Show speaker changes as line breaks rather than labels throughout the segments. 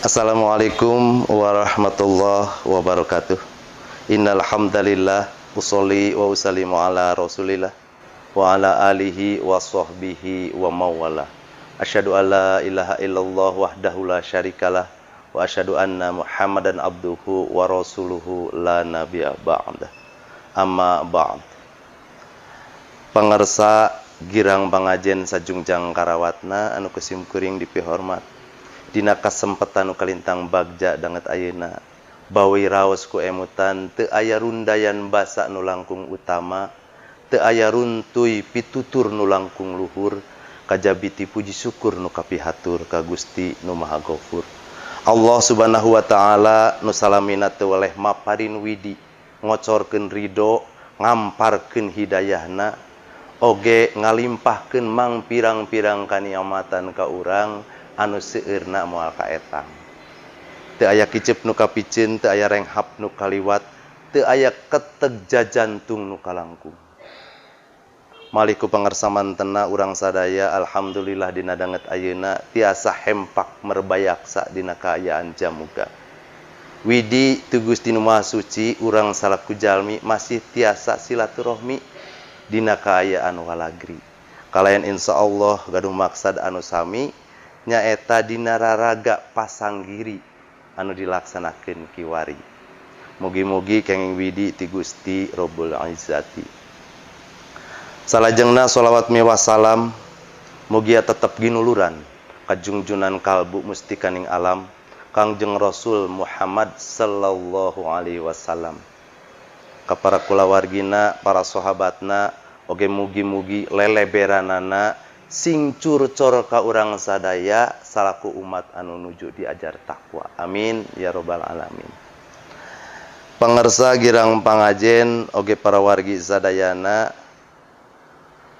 Assalamualaikum warahmatullahi wabarakatuh. Innal hamdalillah usolli wa usallimu ala Rasulillah wa ala alihi wa sahbihi wa mawala. Asyhadu an la ilaha illallah wahdahu la syarikalah wa asyhadu anna Muhammadan abduhu wa rasuluhu la nabiyya ba'da. Amma ba'd. Pangarsa girang pangajen sajungjang karawatna anu kusim kuring dipihormat. Dina kasempatan nu kalintang bagja danget ayeuna bawi raos ku emutan teu aya rundayan basa nu langkung utama, teu aya runtuy pitutur nu langkung luhur, kajabi ti puji syukur nu kapihatur ka Gusti nu Maha Gofur. Allah Subhanahu wa taala nu salamina teu weleh maparin widi, ngocorkeun ridho, ngamparkeun hidayahna, oge ngalimpahkeun mang pirang-pirang kaniamatan ka urang anu seueurna moal kaetang. Teu aya kicep nu kapiceun, teu aya renghap nu kaliwat, teu aya keteg jajantung nu kalangkung. Malih ku pangarsa mantena urang sadaya alhamdulillah dina danget ayeuna tiasa hempak merbayaksa dina kaayaan jamuga. Widi tu Gusti nu Maha Suci urang salaku jalmi masih tiasa silaturahmi dina kaayaan walagri. Kalayan insyaallah gaduh maksad anu sami nyaeta dina raraga pasanggiri anu dilaksanakeun kiwari. Mugi-mugi kenging widi ti Gusti Rabbul Izzati. Salajengna sholawat miwah salam mugia tetep ginuluran kajungjunan kalbu mustikaning alam Kangjeng Rasul Muhammad sallallahu alaihi wasallam. Ka para kulawargina, para sahabatna, oge mugi-mugi leleberanana sing curcor ka urang sadaya salaku umat anu nuju diajar takwa. Amin ya robbal alamin. Pangarsa girang pangajen oge para wargi sadayana,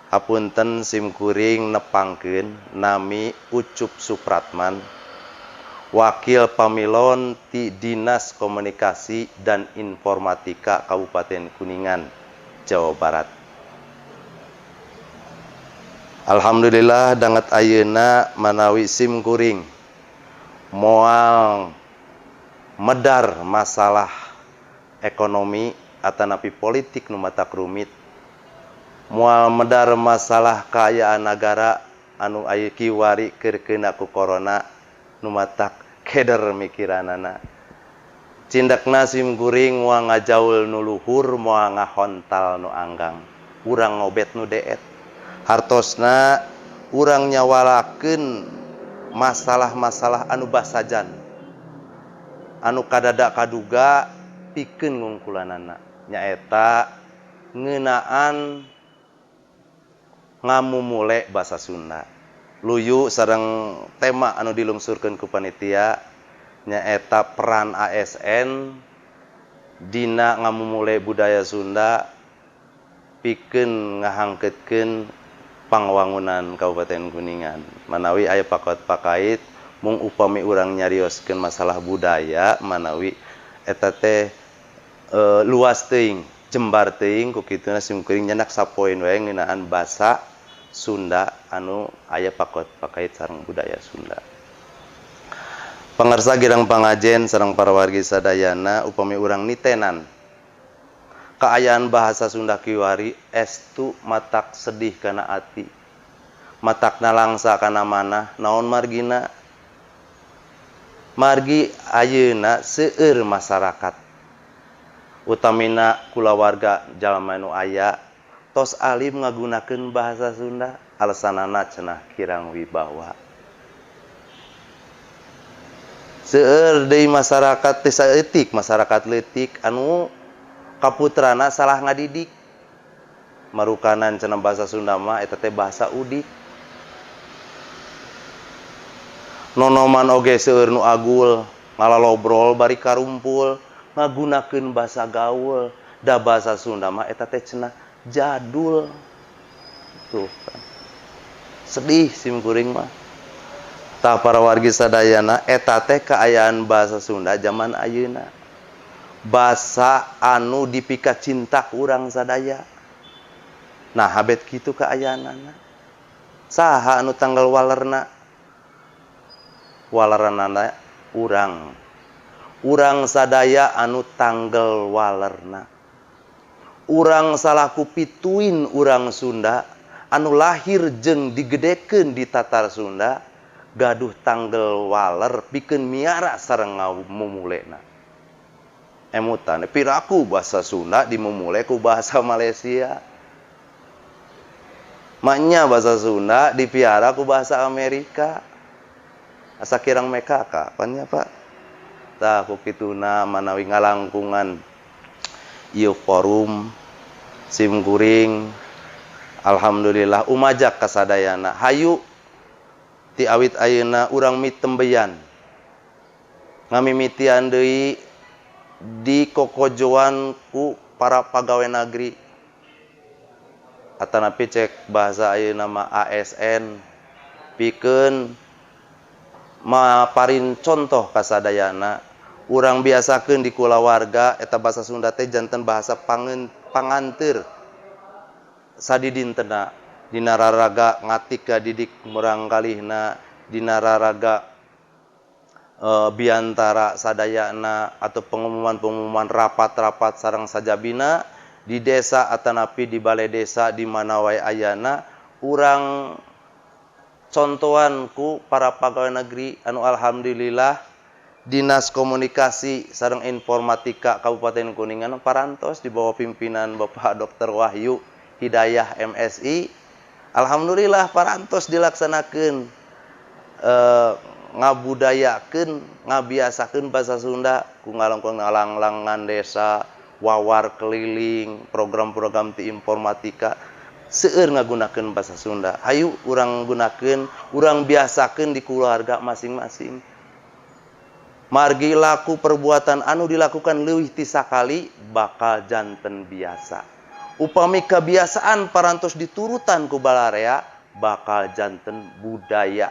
hapunten sim kuring nepangkeun nami Ucup Supratman, wakil pamilon ti Dinas Komunikasi dan Informatika Kabupaten Kuningan, Jawa Barat. Alhamdulillah danget ayeuna manawi sim kuring moal medar masalah ekonomi atanapi politik nu matak rumit, moal medar masalah kaayaan nagara anu aya kiwari keur keuna ku corona nu matak keder mikiranana. Cindakna sim kuring moal ngajaul nu luhur, moal ngahontal nu anggang, urang ngobet nu deet. Hartosna urang nyawalakeun masalah-masalah anu basajan anu kadada kaduga pikeun ngungkulanana, nyaeta ngeunaan ngamumule basa Sunda. Luyu sareng tema anu dilungsurkeun ku panitia nyaeta peran ASN dina ngamumule budaya Sunda pikeun ngahangkeutkeun pangwangunan Kabupaten Kuningan. Manawi aya pakot pakait mung upami urang nyarioskeun masalah budaya manawi eta teh luas teuing, jembar teuing ku kituna sim kuring nyanak sapoin wae ngeunaan basa Sunda anu aya pakot pakait sareng budaya Sunda. Pangarsa girang pangajen sareng para wargi sadayana, upami urang nitenan kaayaan bahasa Sunda kiwari estu matak sedih kana ati, matak nalangsa kana manah. Naon margina? Margi ayeuna seueur masyarakat utamina kulawarga jalma nu aya tos alim ngagunakeun bahasa Sunda, alasanana cenah kirang wibawa. Seueur deui masyarakat teh saeutik, masyarakat leutik anu kaputrana salah ngadidik. Marukanan cenah bahasa Sunda mah eta teh bahasa udik. Nonoman oge seueur nu agul, ngalalobrol bari karumpul, ngagunakeun bahasa gaul. Da bahasa Sunda mah eta teh cenah jadul. Tuh kan. Sedih sim kuring mah. Tah para wargi sadayana eta teh kaayaan bahasa Sunda zaman ayeuna. Basa anu dipika cinta urang sadaya. Nah habet kitu kaayaanana. Saha anu tanggal walerna? Waleranana urang. Urang sadaya anu tanggel walerna. Urang salaku pituin urang Sunda anu lahir jeung digedekeun di Tatar Sunda gaduh tanggel waler pikeun miara sareng mumulena. Emutan piraku bahasa Sunda dimumule ku bahasa Malaysia. Maknya bahasa Sunda dipiara ku bahasa Amerika. Asa kirang meka kapannya Pak? Tah ku kituna manawi ngalangkungan ieu forum sim kuring alhamdulillah umajak kasadayana hayu ti awit ayeuna urang mitembeyan ngamimitian deui di kokojoan ku para pagawe nagri atanapi cek bahasa ayeuna mah ASN pikeun maparin contoh kasadayana. Urang biasakeun di kulawarga eta bahasa Sunda teh janten bahasa panganteur sadidintena dina raraga ngatik ka didik murangkalihna dina raraga biantara sadayana atau pengumuman-pengumuman rapat-rapat sareng sajabina di desa atanapi di balai desa di mana wae ayana urang contohan ku para pegawai negeri anu alhamdulillah Dinas Komunikasi sareng Informatika Kabupaten Kuningan parantos di bawah pimpinan Bapak Dr. Wahyu Hidayah MSI alhamdulillah parantos dilaksanakeun ngabudayakeun ngabiasakeun bahasa Sunda ku ngalanglang desa wawar keliling program-program ti informatika seueur ngagunakeun bahasa Sunda. Hayu urang gunakeun, urang biasakeun di keluarga masing-masing. Margi laku perbuatan anu dilakukan leuwih ti sakali bakal janten biasa. Upami kebiasaan parantos diturutan ku balarea bakal janten budaya.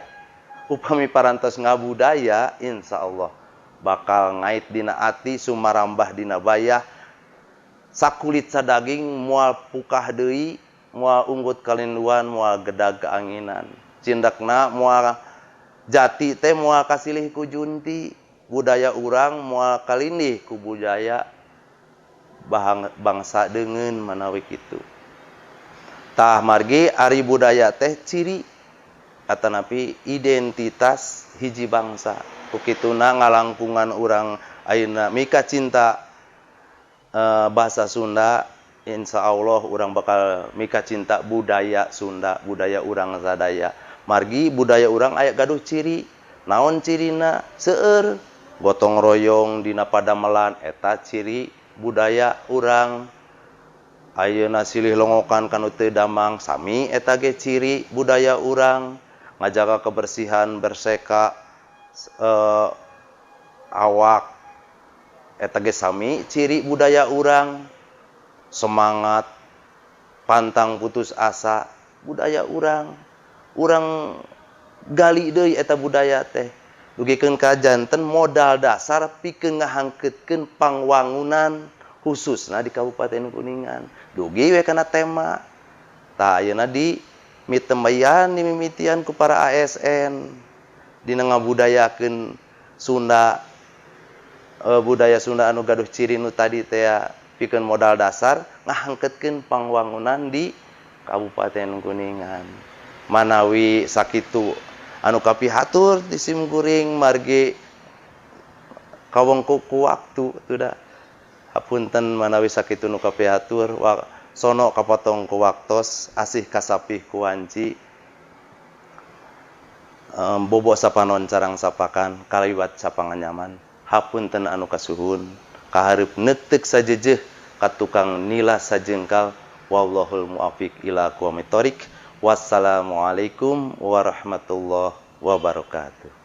Upami parantos ngabudaya insyaallah bakal ngait dina ati sumarambah dina bayah sakulit sadaging moal pukah deui moal unggut kalinduan moal gedag keanginan. Cindakna moal jati teh moal kasilih ku junti. Budaya urang moal kalindih ku budaya bangsa deungeun manawi kitu. Tah margi ari budaya teh ciri atanapi identitas hiji bangsa. Ku kituna ngalangkungan urang ayeuna mika cinta bahasa Sunda, insya Allah urang bakal mika cinta budaya Sunda, budaya urang sadaya. Margi budaya urang aya gaduh ciri. Naon cirina? Seueur gotong royong dina padamelan eta ciri budaya urang. Ayeuna silih longokan kanu teu damang sami eta ge ciri budaya urang. Ngajaga kebersihan berseka awak eta ge sami ciri budaya urang. Semangat pantang putus asa budaya urang. Urang gali deui eta budaya teh dugikeun ka janten modal dasar pikeun ngahangkeutkeun pangwangunan khususna di Kabupaten Kuningan. Dugi we kana tema. Tah ayeuna di mitembayan dimimitian ku para ASN dina ngabudayakeun Sunda, budaya Sunda anu gaduh ciri nu tadi teh pikeun modal dasar ngahangkeutkeun pangwangunan di Kabupaten Kuningan. Manawi sakitu anu kapihatur di sim kuring margi kawengku ku waktu tuh. Hapunten manawi sakitu nu kapihatur sono kapotong ku waktos asih kasapih ku wanci bobo sapanon carang sapakan kaliwat sapangan nyaman. Hapunten anu kasuhun kahareup neuteuk sajejeuh ka tukang nila sajengkal. Wallahul muwaffiq ila aqwamit thoriq. Wassalamualaikum warahmatullahi wabarakatuh.